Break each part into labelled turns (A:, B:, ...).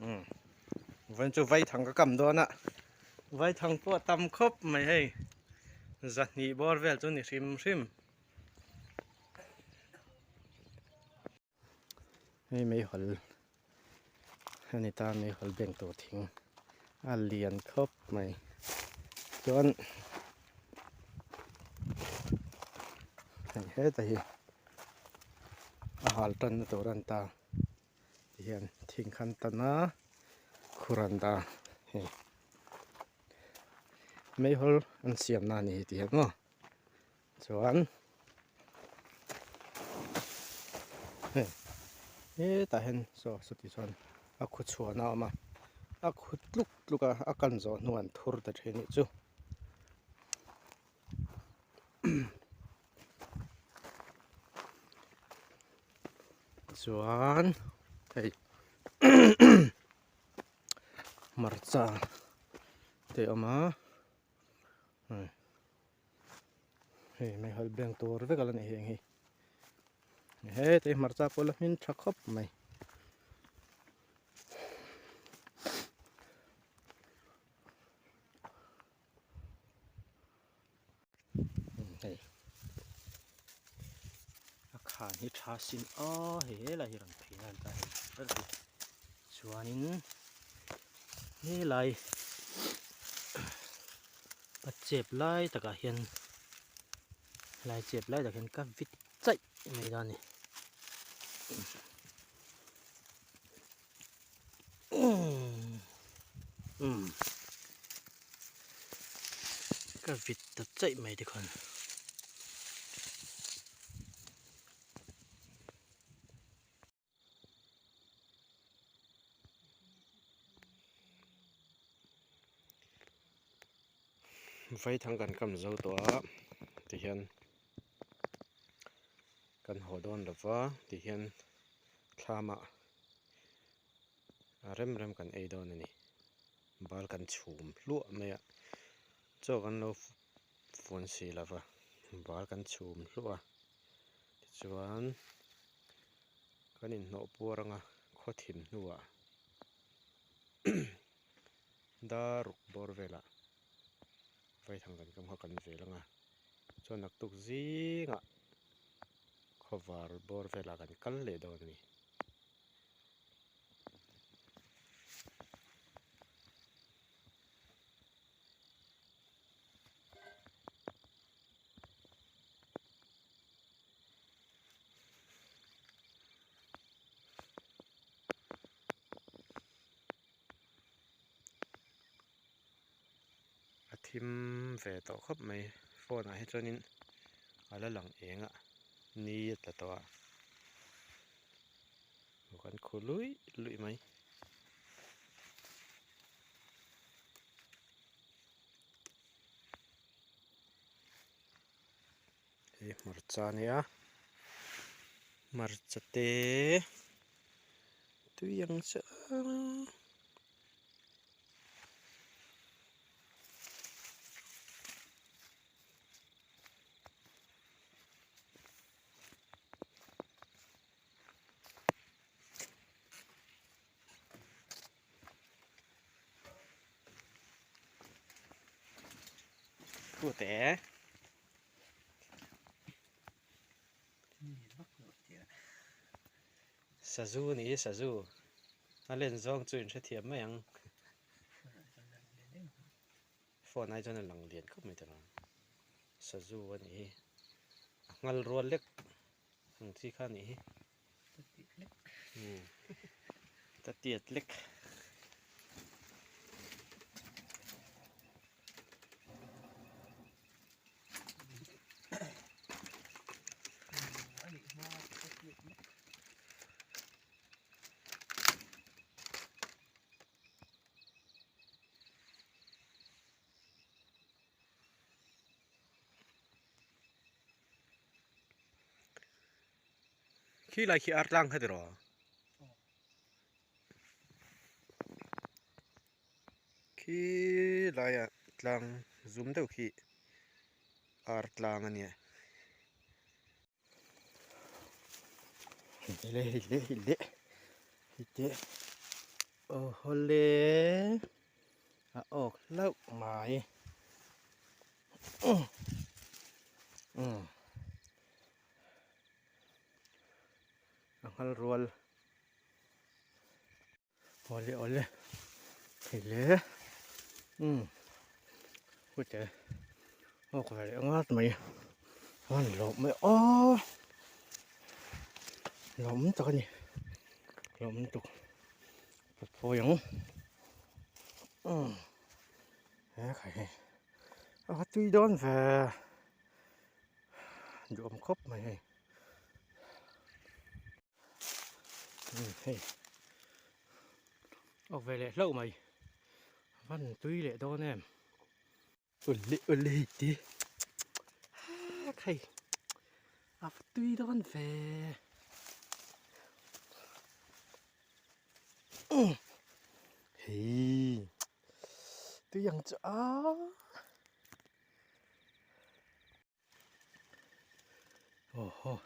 A: Umm vawiin chu vaithang ka kam dawn a vaithang pawh a tam khawp mai hei zahnih bawr vel chu ni hrim hrim. Hei meihawl a ni ta meihawl beng tur thing a lian khawp mai chuan hei heta hi a hal tanna tur a ni ta tihian thing khan tan a khur an dah a hei meihawl an siamna a ni hi tihian maw. Chuan hei hetah hian saw sawti chuan a khu chhuahna a awm a a khu tluk tluk a a kan zawh hnuah an thur ta thin anih chu chuan hei hmarcha te a awm a. Hei meihawl beng tur vek a la ni heng hi hete hmarcha pawh la hmin tha khawp mai. Hei a khan hi tha sin aw hei helai hi rawn phei nan ta hei ber hi chuanin helai a chep lai takah hian helai chep lai takah hian ka vit chaih mai dawn a ni. Umm ka vit ta chaih mai tikhan. Vaithang kan kam zo tawh a tihian kan haw dawn lo va tihian thlamah a rem rem kan ei dawn a ni bal kan chhum hluah mai a chaw kan lo fuan si lo va bal kan chhum hluah a tichuan kan inhnawh puar anga khaw thim hnuah dar ruk bawr velah vaithang kan kam kha kan vel anga chuan naktuk zingah khawvar bawr velah kan kal leh dawn a ni. A thim ve tawh khawp mai phone ah hi chuanin a la lang eng a ni a tla tawh a kan khu luih luih mai. Hei hmarcha a nia hmarcha te tui ang che ang. Tute Sazu a ni hi sazu a len zawng chu in hrethiam mai ang phone ai chuan a lang lian khawp mai tawh ang sazu a ni hi a nghal rual lek ang chi kha a nih hi. Ta tiat lek. Khi lai khi ar tlang kha tiraw? Khi laia tlang zum deuh khi ar tlang a nia. Hei le hei le hei le hei te. Aw hawle a awk hlauh mai. A nghal rual. Awle awle hei le hute awk ve leh ngat mai a ni lawm mai aw lawm tak a ni lawm lutuk ka phawi ang he khai hei a tui dawn ve duhawm khawp mai hei. Hei awk ve leh hlauh mai van tui leh dawn em ule ule hei ti hek hei a va tui dawn ve hei tui ang chu a. Aw haw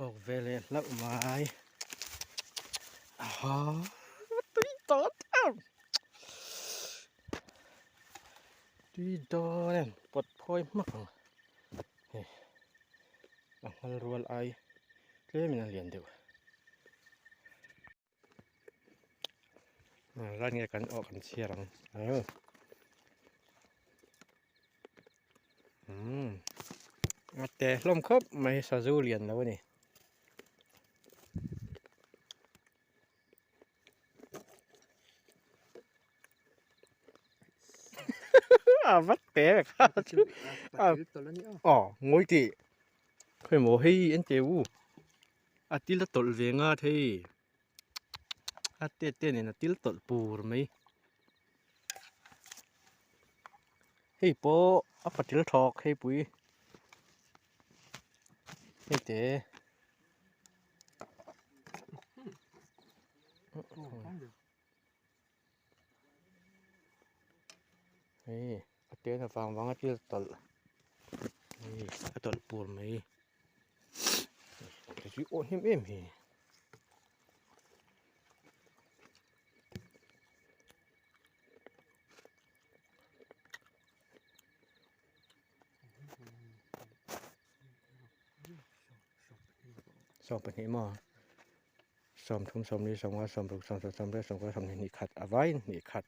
A: awk ve leh hlauh mai aha tui dawn em tui dawn em pawt phawi hmak ang hei a nghal rual ai tlemin a lian deuh Ran nge kan awh kan chhiar ang umm a te hlawm khawp mai sazu lian lo a ni a vat te kha chu aw ngawi tih khawimaw hei en teh u. A til a tawlh ve nga thei a te te nen a til tawlh pur mai hei pawh a patil thawk hei pui hei te hei a te na vang vang a til tawlh hei a tawlh pur mai hei hi aw hnem em hi 20 maw 30 40 50 60 70 80 90 100 hnih khat a vaiin hnih khat.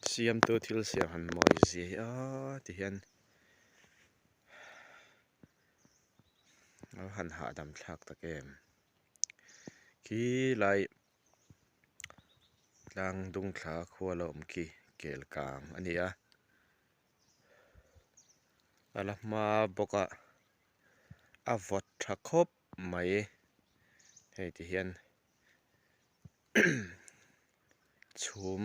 B: Siamtu thil siam han mawi zia hi aaa ti hian a han hahdam thlak tak em khi lai tlang dung thla khua la awm khi kel kang a ni a. A la hma bawk a a vawt tha khawp mai hei ti hian chhum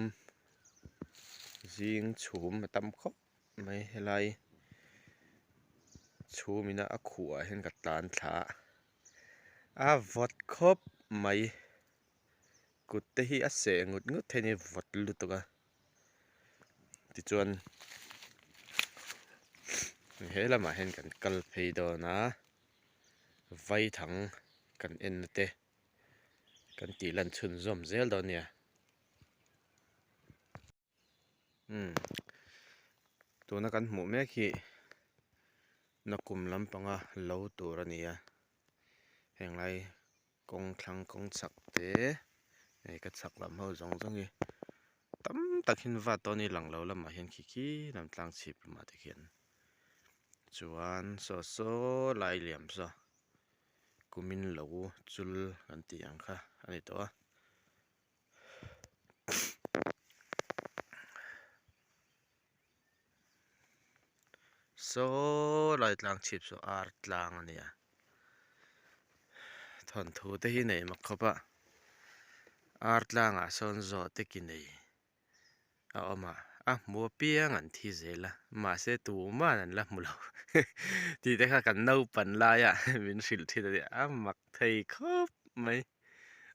B: zing chhum a tam khawp mai helai chhum ina a khuh ah hian ka tlan thla a a vawt khawp mai kut te hi a seh ngut ngut thei a ni vawt lutuk a. Tichuan he lamah hian kan kal phei dawn a vaithang kan en na te kan tih lan chhunzawm zel dawn a nia umm tuna kan hmuh mek hi nakum lampanga lo tur a ni a henglai. Kawng thlang kawng chhak te hei ka chhak lam ho zawng zawng hi tam tak hian vat dawn a ni lang lo lamah hian khi khi lam tlang chhip lamah te khian chuan saw saw lai liam saw kumin lo chul kan tih ang kha a ni tawh a. Saw lai tlang chhip saw ar tlang a nia thawnthu te hi nei mak khawp a ar tlangah sawn zawh te ki nei a awm a a hmu apiang an thi zel a mahse tuman an la hmu lo tih te kha kan naupan laia min hrilh thin a nia a mak thei khawp mai.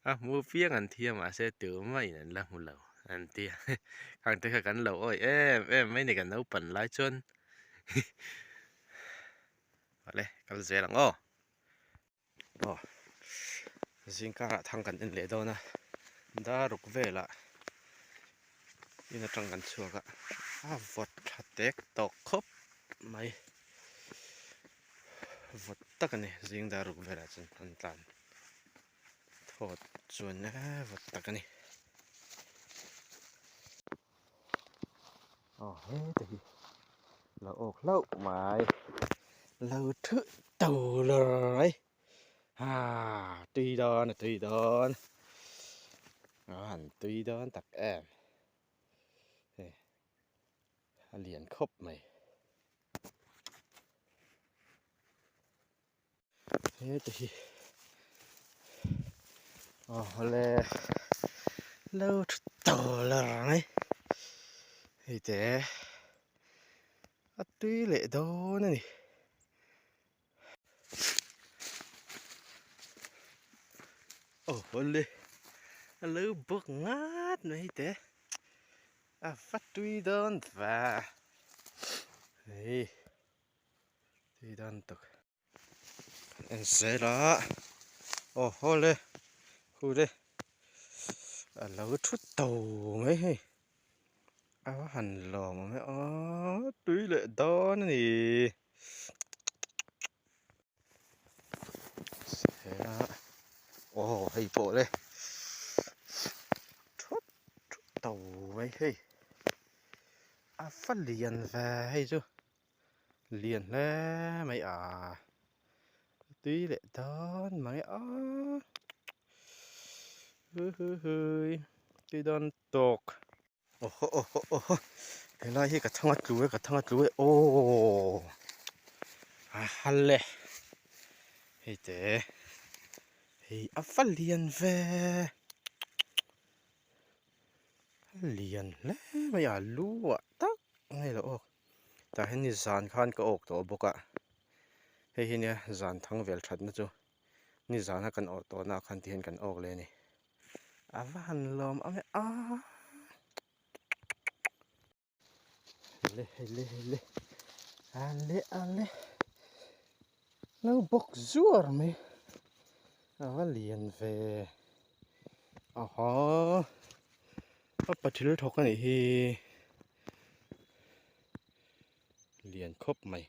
B: A hmu piang an thi a mahse tumahin an la hmu lo an ti a khang te kha kan lo awi em em mai ni kan naupan lai chuan awle kal zel ang aw aw.
A: Zingkarah thang kan en leh dawn a, dar ruk velah in atang kan chhuak a, a vawt tha tek tawk khawp mai. Vawt tak a ni zing dar ruk velah chuan an tlan thawt chuan e vawt tak a ni. Aw heta hi lo awk hlauh mai lo thu to lai haa tui dawn a tui dawn a han tui dawn tak em hei a lian khawp mai heta hi aw hawle lo thu to lai hei te a tui leh dawn a ni. Aw hawle a lo bawk ngat mai te a va tui dawn va hei tui dawn tuk en zel a aw hawle hu le a lo thu to mai hei a va han lawm awm e aw tui leh dawn a ni. Aw hei pawh le thut thut to mai hei a va lian ve hei chu lian hle mai a tui leh dawn mai a hu hu hui tui dawn tawk. Awhaw awhaw awhaw helai hi ka thang a tlu e ka thang a tlu e aww a hal e hei te hei a va lian ve a lian hle mai a lu ah tak mai lo awk tah hian ni zan khan ka awk tawh bawk a hei hi nia zan thang vel that na chu ni zan a kan awh tawh na ah khan ti hian kan awk leh a ni. A va han lawm ang e a le le le ale ale lo bawk zuar mai a va lian ve aha a pathil thawk a nih hi lian khawp mai.